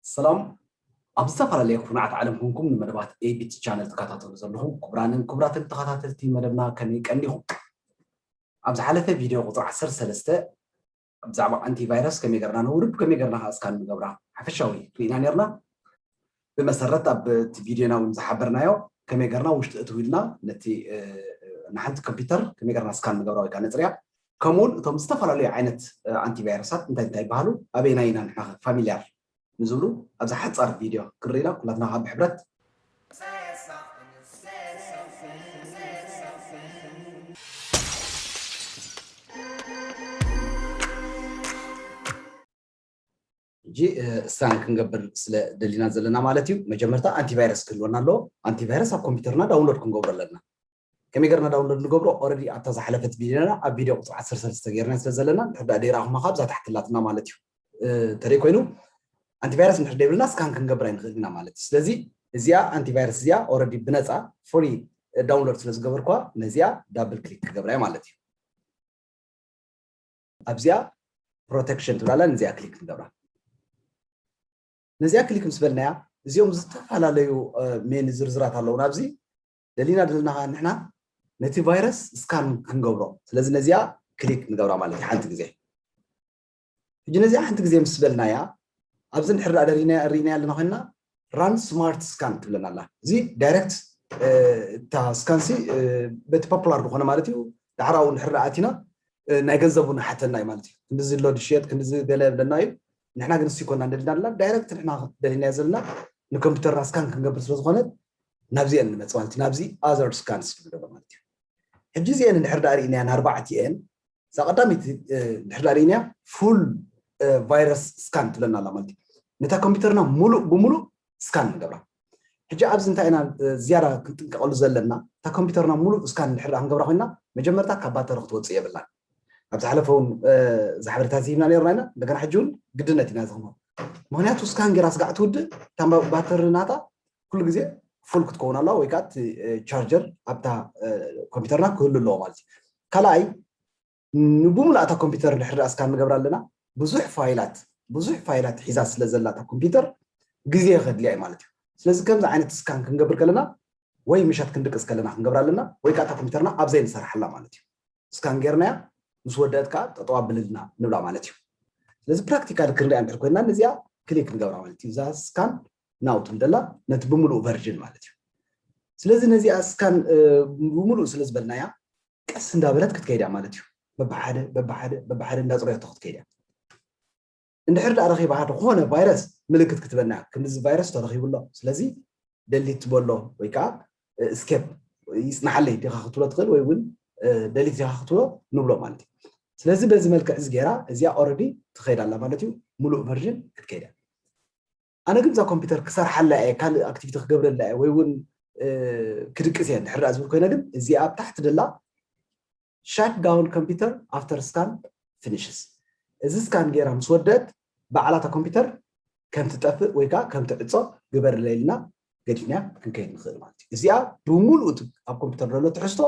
ሰላም። ኣብ ዝተፈላለየ ኩርናዓት ዓለም ኮንኩም ንመደባት ኤቢቲ ቻነል ትከታተሉ ዘለኹም ክቡራንን ክቡራትን ተኸታተልቲ መደብና ከመይ ቀኒኹም? ኣብ ዝሓለፈ ቪድዮ ቁፅሪ ዓሰርተ ሰለስተ ብዛዕባ ኣንቲቫይረስ ከመይ ገርና ነውርድ፣ ከመይ ገርና ከዓ እስካን ንገብራ ሓፈሻዊ ርኢና ነርና። ብመሰረት ኣብ እቲ ቪድዮና እውን ዝሓበርናዮ ከመይ ገርና ውሽጢ እትው ኢልና ነቲ ንሓንቲ ኮምፒውተር ከመይ ገርና እስካን ንገብራ ወይ ከዓ ነፅርያ፣ ከምኡውን እቶም ዝተፈላለዩ ዓይነት ኣንቲቫይረሳት እንታይ እንታይ ይበሃሉ፣ ኣበይና ኢና ንሕና ፋሚልያር ንዝብሉ ኣብዛ ሓፃር ቪድዮ ክንርኢና ኩላትና ካብ ብሕብረት። ሕጂ እስካን ክንገብር ስለ ደሊና ዘለና ማለት እዩ። መጀመርታ ኣንቲቫይረስ ክህልወና ኣለዎ። ኣንቲቫይረስ ኣብ ኮምፒውተርና ዳውንሎድ ክንገብሮ ኣለና። ከመይ ገርና ዳውንሎድ ንገብሮ? ኦረዲ ኣብታ ዝሓለፈት ቪድዮና ኣብ ቪድዮ ቁፅሪ ዓሰርተ ሰለስተ ገርና ስለ ዘለና፣ እንድሕር ደኣ ደይረኣኹማ ካብዛ ታሕትላትና ማለት እዩ። እንተደይ ኮይኑ ኣንቲቫይረስ እንድሕር ደይብልና ስካን ክንገብር ኣይንኽእል ኢና ማለት እዩ። ስለዚ እዚኣ ኣንቲቫይረስ እዚኣ ኦረዲ ብነፃ ፍሪ ዳውንሎድ ስለ ዝገበርኳ ነዚኣ ዳብል ክሊክ ክገብራ ማለት እዩ። ኣብዚኣ ፕሮቴክሽን ትብላላ፣ ነዚኣ ክሊክ ንገብራ። ነዚኣ ክሊክ ምስ በልናያ እዚኦም ዝተፈላለዩ ሜን ዝርዝራት ኣለዉ። ናብዚ ደሊና ደለና ከዓ ንሕና ነቲ ቫይረስ ስካን ክንገብሮ። ስለዚ ነዚኣ ክሊክ ንገብራ ማለት እዩ ሓንቲ ግዜ። ሕጂ ነዚኣ ሓንቲ ግዜ ምስ በልናያ ኣብዚ እንድሕር ደኣ ደሪና ሪኢናያ ኣለና ኮይንና ራን ስማርት ስካን ትብለና ኣላ። እዚ ዳይሬክት እታ ስካንሲ በቲ ፖፑላር ዝኾነ ማለት እዩ። ዳሕራኡ እንድሕር ደኣ ኣቲና ናይ ገንዘቡ ንሓተና እዩ ማለት እዩ። ክንድዚ ኣሎ ድሽየጥ ክንድዚ ገለ ብለና እዩ። ንሕና ግን እሱ ይኮና እንደልና ኣለና ዳይሬክት ንሕና ደሊናዮ ዘለና ንኮምፒውተርና ስካን ክንገብር ስለ ዝኾነ ናብዚአን ንመጽእ ማለት እዩ። ናብዚ ኣዘር ስካንስ ትብል ዘሎ ማለት እዩ። ሕጂ እዚአን እንድሕር ደኣ ርኢናያ ንኣርባዕቲአን እዛ ቀዳመይቲ እንድሕር ደኣ ርኢናያ ፉል ቫይረስ ስካን ትብለና ኣላ ማለት እዩ። ነታ ኮምፒውተርና ሙሉእ ብሙሉእ ስካን ንገብራ። ሕጂ ኣብዚ እንታይ ኢና ዝያዳ ክንጥንቀቐሉ ዘለና? እታ ኮምፒውተርና ሙሉእ ስካን እንድሕር ደኣ ክንገብራ ኮይና መጀመርታ ካብ ባተሪ ክትወፅእ የብላን። ኣብ ዝሓለፈ እውን ዝሓበሬታ ዝሂብና ነርና ኢና። እንደገና ሕጂ እውን ግድነት ኢና ዝኽሞ። ምክንያቱ ስካን ጌራ ስጋዕ ትውድእ እታ ባተሪ ናታ ኩሉ ግዜ ፉል ክትከውን ኣለዋ ወይ ከዓ እቲ ቻርጀር ኣብታ ኮምፒውተርና ክህሉ ኣለዎ ማለት እዩ። ካልኣይ ንብሙሉእ እታ ኮምፒውተር እንድሕር ደኣ ስካን ንገብራ ኣለና ብዙሕ ፋይላት ብዙሕ ፋይላት ሒዛ ስለ ዘላ እታ ኮምፒውተር ግዜ ከድልያ እዩ ማለት እዩ። ስለዚ ከምዚ ዓይነት ስካን ክንገብር ከለና ወይ ምሸት ክንድቅስ ከለና ክንገብራ ኣለና ወይ ከዓ እታ ኮምፒውተርና ኣብዘይ ንሰርሓላ ማለት እዩ። ስካን ጌርናያ ምስ ወደአት ከዓ ጠጠው ኣብልልና ንብላ ማለት እዩ። ስለዚ ፕራክቲካል ክንሪኣ እንድሕር ኮይና ነዚኣ ክሊክ ንገብራ ማለት እዩ። እዛ ስካን ናው ትብል ዘላ ነቲ ብምሉእ ቨርዥን ማለት እዩ። ስለዚ ነዚኣ ስካን ብምሉእ ስለ ዝበልናያ ቀስ እንዳበለት ክትከይድ እያ ማለት እዩ። በብሓደ በብሓደ በብሓደ እንዳፅረየቶ ክትከይድ እያ። እንድሕር ደኣ ረኺባ ዝኾነ ቫይረስ ምልክት ክትበና ክንድዚ ቫይረስ ተረኺቡ ኣሎ ስለዚ ደሊት ትበሎ ወይ ከዓ ስኬፕ ይፅናሓለይ ዲኻ ክትብሎ ትኽእል ወይ እውን ደሊት ዲኻ ክትብሎ ንብሎ ማለት እዩ። ስለዚ በዚ መልክዕ እዚ ገይራ እዚኣ ኦረዲ ትኸይድ ኣላ ማለት እዩ። ሙሉእ ቨርዥን ክትከይድ እያ። ኣነ ግን እዛ ኮምፒውተር ክሰርሓላ እየ ካልእ ኣክቲቪቲ ክገብረላ እየ ወይ እውን ክድቅስ እየ እንድሕር ደኣ ዝብል ኮይነ ግን እዚኣ ኣብ ታሕቲ ደላ shut down computer after scan finishes እዚ ስካን ገይራ ምስ ወደት ባዕላታ ኮምፒውተር ከም ትጠፍእ ወይ ከዓ ከም ትዕፆ ግበርለይ ኢልና ገዲፍና ክንከይድ ንኽእል ማለት እዩ። እዚኣ ብምሉእ እቲ ኣብ ኮምፒውተር ዘሎ ትሕዝቶ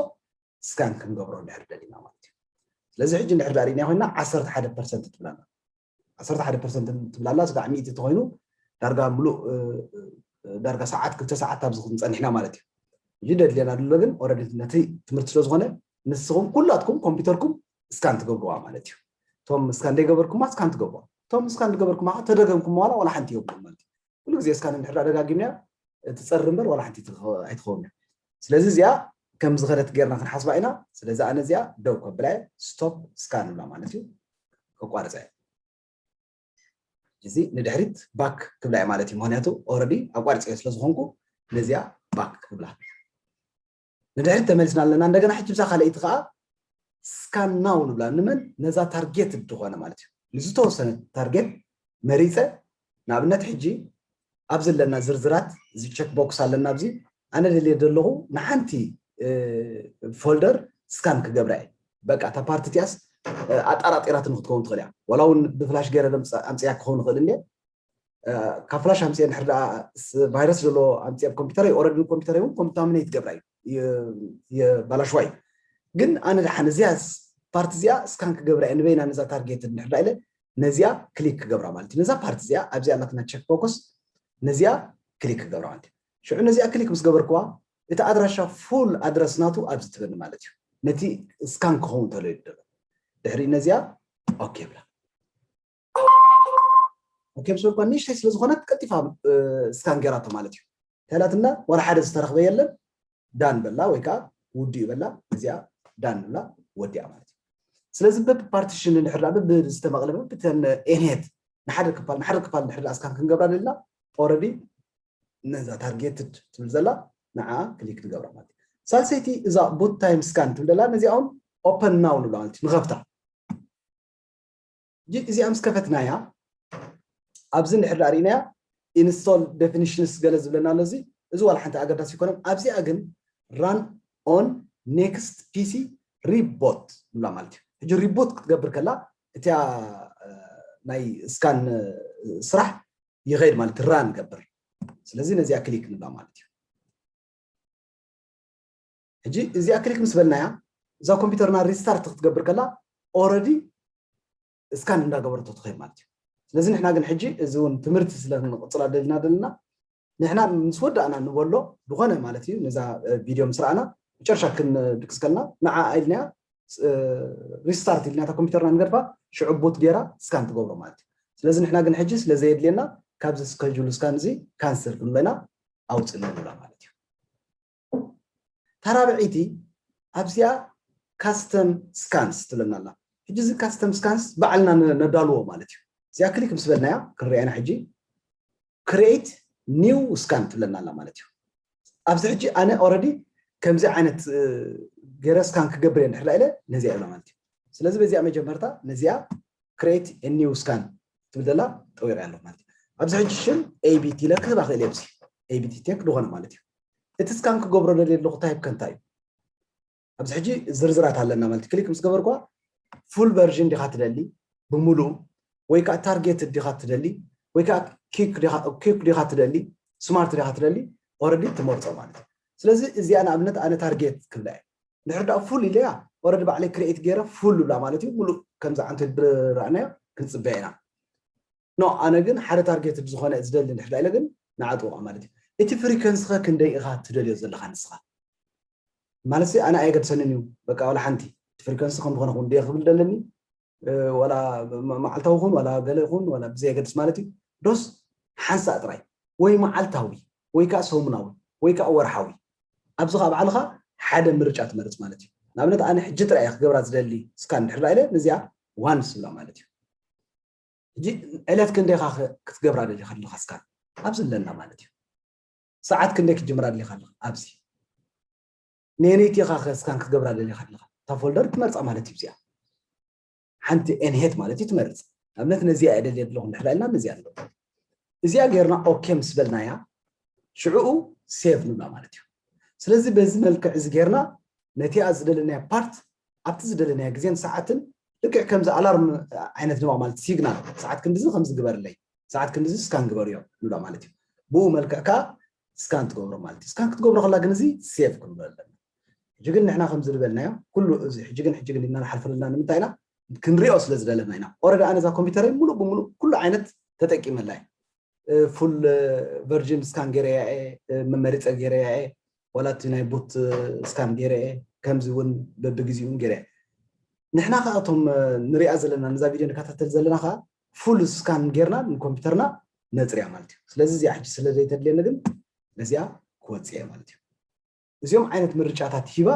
ስካን ክንገብሮ እንድሕር ደሊና ማለት እዩ። ስለዚ ሕጂ እንድሕር ዳኣ ርኢና ኮይና ዓሰርተ ሓደ ፐርሰንት ትብላና ዓሰርተ ሓደ ፐርሰንት ትብላላ ስጋዕ ሚእቲ ተኮይኑ ዳርጋ ምሉእ ዳርጋ ሰዓት ክልተ ሰዓት ኣብዚ ክንፀንሕና ማለት እዩ። ሕጂ ደድልየና ድሎ ግን ኦረዲ ነቲ ትምህርቲ ስለ ዝኾነ ንስኹም ኩላትኩም ኮምፒውተርኩም ስካን ትገብርዋ ማለት እዩ። እቶም ስካን ደይገበርኩማ ስካን ትገብርዋ እቶም ስካን ዝገበርኩማ ተደገምኩም ዋላ ዋላ ሓንቲ የብሉም ማለት እዩ። ኩሉ ግዜ ስካን እንድሕር ደጋጊምና ትፀሪ እምበር ዋላ ሓንቲ ኣይትኸውን እያ። ስለዚ እዚኣ ከም ዝኸደት ጌርና ክንሓስባ ኢና። ስለዚ ኣነ እዚኣ ደው ከብላ እየ። ስቶፕ ስካን ንብላ ማለት እዩ። ከቋርፀ እየ። እዚ ንድሕሪት ባክ ክብላ እየ ማለት እዩ። ምክንያቱ ኦረዲ ኣቋርፀ ስለ ዝኾንኩ ነዚኣ ባክ ክብላ ንድሕሪት ተመሊስና ኣለና። እንደገና ሕጂ ብዛ ካልኣይቲ ከዓ ስካን ናው ንብላ። ንመን? ነዛ ታርጌት ዝኾነ ማለት እዩ። ንዝተወሰነ ታርጌት መሪፀ ንኣብነት ሕጂ ኣብ ዘለና ዝርዝራት እዚ ቸክ ቦክስ ኣለና ኣብዚ ኣነ ደልየ ዘለኹ ንሓንቲ ፎልደር ስካን ክገብራ እየ። በቃ እታ ፓርቲ እቲኣስ ኣጣራጢራትኒ ክትከውን ትኽእል እያ። ዋላ እውን ብፍላሽ ገይረ ኣምፅያ ክኸውን ይኽእል እንደ ካብ ፍላሽ ኣምፅአ ድሕር ደኣ ቫይረስ ዘለዎ ኣምፅአ ኮምፒውተረይ ኦረዲ ኮምፒውተረይ እውን ኮንታሚኔት ገብራ እዩ። የባላሽዋ እዩ። ግን ኣነ ደሓን እዚኣ ፓርት እዚኣ ስካን ክገብራ እየ፣ ንበይና ነዛ ታርጌት እንድሕር ኢለ ነዚኣ ክሊክ ክገብራ ማለት እዩ። ነዛ ፓርት እዚኣ ኣብዚኣ ኣለትና ቸክ ቦክስ፣ ነዚኣ ክሊክ ክገብራ ማለት እዩ። ሽዑ ነዚኣ ክሊክ ምስ ገበርክዋ እቲ ኣድራሻ ፉል ኣድረስ ናቱ ኣብዚ ትበኒ ማለት እዩ። ነቲ ስካን ክኸውን ተሎ ይደሎ ድሕሪ ነዚኣ ኦኬ ብላ። ኦኬ ምስ በልኳ ንእሽተይ ስለ ዝኾነት ቀልጢፋ ስካን ገይራቶ ማለት እዩ። ተላትና ዋላ ሓደ ዝተረኽበ የለን። ዳን በላ ወይ ከዓ ውድኡ በላ። እዚኣ ዳን ብላ ወዲኣ ማለት እዩ። ስለዚ በብ ፓርቲሽን እንድሕር በብ ዝተመቕለ በብተን ኤንሄት ንሓደ ክፋል ንሓደ ክፋል እንድሕር ስካን ክንገብራ ደልና ኦረዲ ነዛ ታርጌትድ ትብል ዘላ ንዓ ክሊክ ንገብራ ማለት እዩ። ሳልሰይቲ እዛ ቡት ታይም ስካን ትብል ዘላ ነዚኣ እውን ኦፐን ናው ንብላ ማለት እዩ። ንኸፍታ እዚኣ ምስ ከፈትናያ ኣብዚ እንድሕር ዳኣ ርኢናያ ኢንስቶል ዴፊኒሽንስ ገለ ዝብለና ኣሎ። እዚ እዚ ዋላ ሓንቲ ኣገዳሲ ይኮነን። ኣብዚኣ ግን run on next P C reboot ንብላ ማለት እዩ። ሕጂ ሪቡት ክትገብር ከላ እቲያ ናይ ስካን ስራሕ ይኸይድ ማለት ራን ገብር። ስለዚ ነዚኣ ክሊክ ንብላ ማለት እዩ። ሕጂ እዚኣ ክሊክ ምስ በልናያ እዛ ኮምፒውተርና ሪስታርት ክትገብር ከላ ኦረዲ ስካን እንዳገበረቶ ትኸይድ ማለት እዩ። ስለዚ ንሕና ግን ሕጂ እዚ እውን ትምህርቲ ስለ ንቕፅላ ደልና ደልና ንሕና ምስ ወዳእና ንበሎ ዝኾነ ማለት እዩ። ነዛ ቪድዮ ምስ ረኣና መጨረሻ ክንድቅስ ከልና ንዓ ኢልናያ ሪስታርት ኢልናታ ኮምፒውተርና ንገድፋ ሽዑ ቡት ገይራ ስካን ትገብሮ ማለት እዩ። ስለዚ ንሕና ግን ሕጂ ስለ ዘየድልየና ካብዚ ስከጁል ስካን እዚ ካንስል ክንብለና ኣውፅእ ንብላ ማለት እዩ። ታራብዒቲ ኣብዚኣ ካስተም ስካንስ ትብለና ኣላ። ሕጂ እዚ ካስተም ስካንስ ባዕልና ነዳልዎ ማለት እዩ። እዚኣ ክሊክ ምስ በልናያ ክንሪኣና ሕጂ ክሪኤት ኒው ስካን ትብለና ኣላ ማለት እዩ። ኣብዚ ሕጂ ኣነ ኦረዲ ከምዚ ዓይነት ገይረ ስካን ክገብር እየ እንድሕር ኢለ ነዚኣ ይብላ ማለት እዩ። ስለዚ በዚኣ መጀመርታ ነዚኣ ክሪኤት ኒው ስካን ትብል ዘላ ጠዊቐ ኣለኹ ማለት እዩ። ኣብዚ ሕጂ ሽም ኤቢቲ ኢለ ክህባ ክእል እየ። ኣብዚ ኤቢቲ ቴክ ዝኾነ ማለት እዩ። እቲ ስካን ክገብሮ ደልየ ኣለኹ ታይፕ ከ እንታይ እዩ? ኣብዚ ሕጂ ዝርዝራት ኣለና ማለት ክሊክ ምስ ገበርኳ ፉል ቨርዥን ዲኻ ትደሊ ብምሉኡ ወይ ከዓ ታርጌትድ ዲኻ ትደሊ ወይ ከዓ ኪክ ዲኻ ትደሊ ስማርት ዲኻ ትደሊ ኦረዲ ትመርፆ ማለት እዩ። ስለዚ እዚኣ ንኣብነት ኣነ ታርጌት ክብላ እየ። ድሕር ዳኣ ፉል ኢለያ ኦረዲ ባዕለይ ክሪኤት ገይረ ፉል ብላ ማለት እዩ። ሙሉእ ከምዚ ዓንተ ድረኣናዮ ክንፅበያ ኢና። ኖ ኣነ ግን ሓደ ታርጌት ዝኾነ ዝደሊ ድሕር ኢለ ግን ንዓጥዋ ማለት እዩ። እቲ ፍሪከንሲ ኸ ክንደይ ኢኻ ትደልዮ ዘለኻ ንስኻ? ማለት ኣነ ኣየገድሰንን እዩ። በቃ ዋላ ሓንቲ ፍሪከንሲ ከም ዝኾነ ኹን ድየ ክብል ደለኒ ዋላ መዓልታዊ ኹን ዋላ ገለ ኹን ዋላ ብዘየገድስ ማለት እዩ። ዶስ ሓንሳእ ጥራይ ወይ መዓልታዊ ወይ ከዓ ሰሙናዊ ወይ ከዓ ወርሓዊ ኣብዚ ከዓ ባዕልኻ ሓደ ምርጫ ትመርፅ ማለት እዩ። ንኣብነት ኣነ ሕጂ ጥራይ እየ ክገብራ ዝደሊ ስካን ድሕር ኢለ ነዚኣ ዋንስ ብላ ማለት እዩ። ሕጂ ዕለት ክንደይኻ ክትገብራ ደሊኻ ኣለኻ ስካን ኣብዚ ኣለና ማለት እዩ። ሰዓት ክንደይ ክትጅምራ ደሊኻ ኣለኻ ኣብዚ ነየነይቲ ኢኻ ስካን ክትገብራ ደሊኻ ኣለኻ እታ ፎልደር ትመርፃ ማለት እዩ። እዚኣ ሓንቲ ኤንሄት ማለት እዩ ትመርፅ። ኣብነት ነዚኣ እየ ደልየ ኣለኹ ንድሕር ኢልና ነዚኣ ኣሎ እዚኣ ጌርና ኦኬ ምስ በልናያ ሽዕኡ ሴቭ ንብላ ማለት እዩ። ስለዚ በዚ መልክዕ እዚ ጌርና ነቲኣ ዝደለናያ ፓርት ኣብቲ ዝደለናያ ግዜን ሰዓትን ልክዕ ከምዚ ኣላርም ዓይነት ድማ ማለት ሲግናል ሰዓት ክንድዚ ከምዚ ግበርለይ ሰዓት ክንድዚ ስካን ግበርዮ ንብላ ማለት እዩ። ብኡ መልክዕ ከዓ ስካን ትገብሮ ማለት እዩ። ስካን ክትገብሮ ከላ ግን እዚ ሴቭ ክንብሎ ኣለና። ሕጂ ግን ንሕና ከምዚ ዝበልናዮ ኩሉ እዚ ሕጂ ግን ሕጂ ግን ኢልና ንሓልፈለና ንምንታይ ኢና ክንሪኦ ስለ ዝደለና ኢና። ኦረዲ ኣነ እዛ ኮምፒውተረይ ሙሉእ ብሙሉእ ኩሉ ዓይነት ተጠቂመላ እየ። ፉል ቨርጅን ስካን ገይረያ እየ መመሪፀ ገይረያ እየ ዋላ እቲ ናይ ቡት ስካን ገይረ እየ ከምዚ እውን በብግዜኡ እውን ገይረ ንሕና ከዓ እቶም ንሪኣ ዘለና ነዛ ቪድዮ ንከታተል ዘለና ከዓ ፉል ስካን ጌርና ንኮምፒውተርና ነፅርያ ማለት እዩ። ስለዚ እዚኣ ሕጂ ስለ ዘይተድልየኒ ግን ነዚኣ ክወፅእ እየ ማለት እዩ። እዚኦም ዓይነት ምርጫታት ሂባ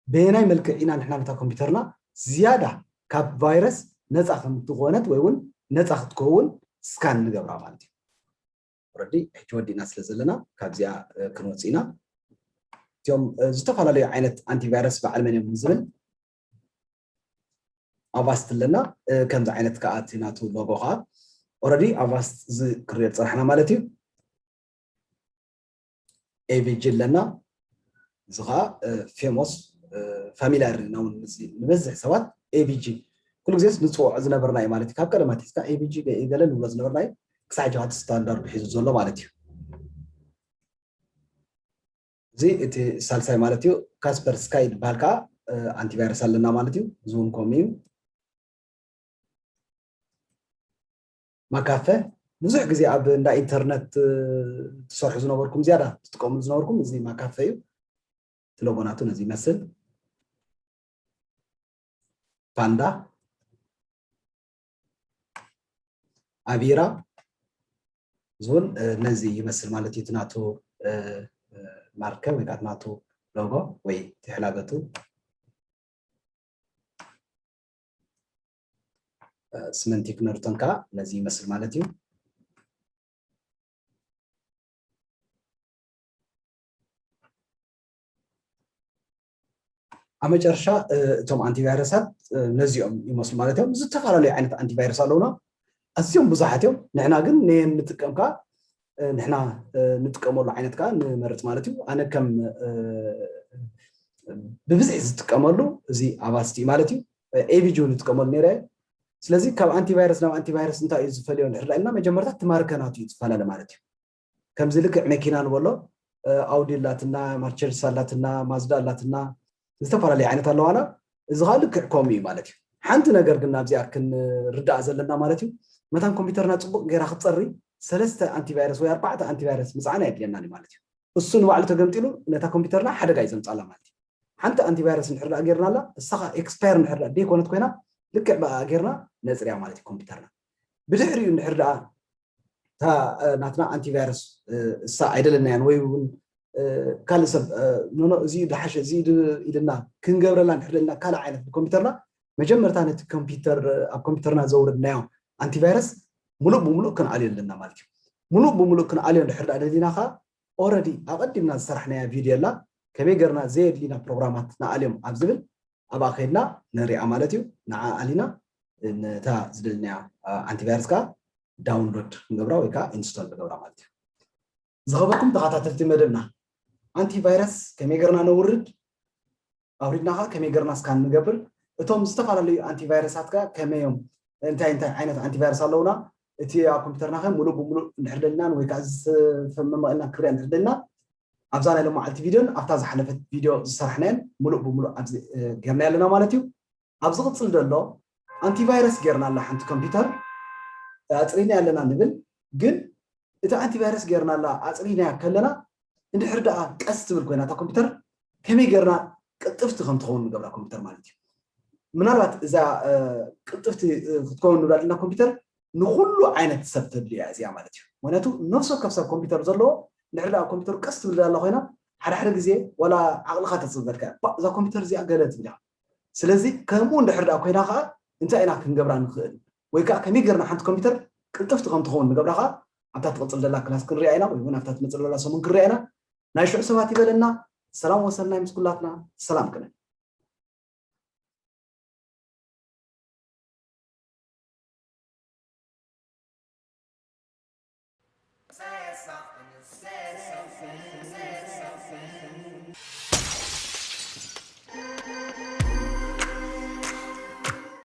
በየናይ መልክዕ ኢና ንሕና ነታ ኮምፒውተርና ዝያዳ ካብ ቫይረስ ነፃ ከምትኾነት ወይ እውን ነፃ ክትከውን ስካን ንገብራ ማለት እዩ። ረዲ ሕጂ ወዲእና ስለ ዘለና ካብዚኣ ክንወፅእ ኢና። እዚኦም ዝተፈላለዩ ዓይነት ኣንቲቫይረስ በዓል መን እዮም ዝብል ኣቫስት ኣለና። ከምዚ ዓይነት ከዓ እቲ ናቱ ሎጎ ከዓ ኦረዲ ኣቫስት ዝክርዮ ዝፀናሕና ማለት እዩ። ኤቪጂ ኣለና። እዚ ከዓ ፌሞስ ፋሚሊያር ኢና እውን ንበዝሕ ሰባት ኤቪጂ ኩሉ ግዜስ ንፅውዖ ዝነበርና እዩ ማለት እዩ። ካብ ቀደም ኣትሒዝካ ኤቪጂ ገለ ንብሎ ዝነበርና እዩ። ክሳዕ ሕጂ እቲ ስታንዳርዱ ሒዙ ዘሎ ማለት እዩ። እዚ እቲ ሳልሳይ ማለት እዩ። ካስፐርስካይ ዝበሃል ከዓ ኣንቲቫይረስ ኣለና ማለት እዩ። እዚ እውን ከምኡ እዩ። ማካፈ ብዙሕ ግዜ ኣብ እንዳ ኢንተርነት ትሰርሑ ዝነበርኩም፣ ዝያዳ ትጥቀምሉ ዝነበርኩም እዚ ማካፈ እዩ። እቲ ሎጎ ናቱ ነዚ ይመስል። ፓንዳ፣ ኣቢራ፣ እዚ እውን ነዚ ይመስል ማለት እዩ። እቲ ናቱ ማርከ ወይ ከዓ እቲ ናቱ ሎጎ ወይ እቲ ሕላገቱ። ስመንቲክ ነርቶን ከዓ ነዚ ይመስል ማለት እዩ። ኣብ መጨረሻ እቶም ኣንቲቫይረሳት ነዚኦም ይመስሉ ማለት እዮም። ዝተፈላለዩ ዓይነት ኣንቲቫይረስ ኣለውና፣ ኣዝዮም ብዙሓት እዮም። ንሕና ግን ነየን ንጥቀም ከዓ ንሕና ንጥቀመሉ ዓይነት ከዓ ንመርፅ ማለት እዩ። ኣነ ከም ብብዝሒ ዝጥቀመሉ እዚ ኣቫስቲ ማለት እዩ። ኤቪጂ ንጥቀመሉ ነይረ። ስለዚ ካብ ኣንቲቫይረስ ናብ ኣንቲቫይረስ እንታይ እዩ ዝፈልዮ እንድሕር ኢልና፣ መጀመርታ እቲ ማርከ ናቱ እዩ ዝፈላለ ማለት እዩ። ከምዚ ልክዕ መኪና ንበሎ፣ ኣውዲ ኣላትና፣ ማርቸዲስ ኣላትና፣ ማዝዳ ኣላትና፣ ዝተፈላለዩ ዓይነት ኣለዋና። እዚ ከዓ ልክዕ ከምኡ እዩ ማለት እዩ። ሓንቲ ነገር ግን ናብዚኣ ክንርዳእ ዘለና ማለት እዩ፣ መታን ኮምፒውተርና ፅቡቅ ጌራ ክትፀሪ ሰለስተ ኣንቲቫይረስ ወይ ኣርባዕተ ኣንቲቫይረስ ምፅዓን ኣየድልየናን እዩ ማለት እዩ። እሱ ንባዕሉ ተገምጢሉ ነታ ኮምፒውተርና ሓደጋ እዩ ዘምፃላ ማለት እዩ። ሓንቲ ኣንቲቫይረስ እንድሕር ደኣ ጌርናላ፣ እሳ ከዓ ኤክስፓየር እንድሕር ደኣ ደይኮነት ኮይና፣ ልክዕ ብኣ ጌርና ነፅርያ ማለት እዩ ኮምፒውተርና። ብድሕሪኡ እንድሕር ደኣ እታ ናትና ኣንቲቫይረስ እሳ ኣይደለናያን ወይ እውን ካልእ ሰብ ኖኖ እዚ ድሓሸ እዚ ኢልና ክንገብረላ እንድሕር ደልና ካልእ ዓይነት ብኮምፒውተርና፣ መጀመርታ ነቲ ኮምፒውተር ኣብ ኮምፒውተርና ዘውረድናዮ ኣንቲቫይረስ ሙሉእ ብሙሉእ ክንኣልዮ ኣለና ማለት እዩ። ሙሉእ ብሙሉእ ክንኣልዮ እንድሕር ደኣ ደሊና ከዓ ኦረዲ ኣቐዲምና ዝሰራሕናያ ቪድዮ ኣላ፣ ከመይ ገርና ዘየድሊና ፕሮግራማት ንኣልዮም ኣብ ዝብል ኣብኣ ከይድና ንሪኣ ማለት እዩ። ንዓ ኣሊና ነታ ዝደልናያ ኣንቲቫይረስ ከዓ ዳውንሎድ ንገብራ ወይ ከዓ ኢንስቶል ንገብራ ማለት እዩ። ዝኸበርኩም ተኸታተልቲ መደብና፣ ኣንቲቫይረስ ከመይ ገርና ነውርድ፣ ኣውሪድና ከዓ ከመይ ገርና ስካን ንገብር፣ እቶም ዝተፈላለዩ ኣንቲቫይረሳት ከዓ ከመይ እዮም፣ እንታይ እንታይ ዓይነት ኣንቲቫይረስ ኣለውና፣ እቲ ኣብ ኮምፒውተርና ከ ሙሉእ ብሙሉእ እንድሕር ደልናን ወይ ከዓ ዝፈመመ ኢልና ክሪኣ እንድሕር ደልና ኣብዛ ናይ ሎማዓልቲ ቪድዮን ኣብታ ዝሓለፈት ቪድዮ ዝሰራሕናየን ሙሉእ ብሙሉእ ኣብዚ ጌርና ኣለና ማለት እዩ። ኣብ ዝቕፅል ዘሎ ኣንቲቫይረስ ጌርና ኣላ ሓንቲ ኮምፒውተር ኣፅሪና ኣለና ንብል፣ ግን እቲ ኣንቲቫይረስ ጌርና ኣላ ኣፅሪና ከለና እንድሕር ደኣ ቀስ ትብል ኮይና እታ ኮምፒውተር ከመይ ጌርና ቅጥፍቲ ከም ትኸውን ንገብራ ኮምፒውተር ማለት እዩ። ምናልባት እዛ ቅጥፍቲ ክትከውን ንብላ ዘለና ኮምፒውተር ንኩሉ ዓይነት ሰብ ተድልያ እዚኣ ማለት እዩ። ምክንያቱ ነፍሲ ወከፍ ሰብ ኮምፒውተር ዘለዎ እንድሕር ደኣ ኮምፒውተር ቀስ ትብል ኣላ ኮይና ሓደ ሓደ ግዜ ዋላ ዓቕልኻ ተፅበልካ እባ እዛ ኮምፒውተር እዚኣ ገለ ትብል ኢኻ። ስለዚ ከምኡ እንድሕር ደኣ ኮይና ከዓ እንታይ ኢና ክንገብራ ንኽእል ወይ ከዓ ከመይ ጌርና ሓንቲ ኮምፒውተር ቅልጥፍቲ ከም ትኸውን ንገብራ ከዓ ኣብታ ትቕፅል ዘላ ክላስ ክንሪኣ ኢና ወይ እውን ኣብታ ትመፅእ ዘላ ሰሙን ክንሪኣ ኢና። ናይ ሽዑ ሰባት ይበለና። ሰላም ወሰናይ ምስ ኩላትና። ሰላም ቅነ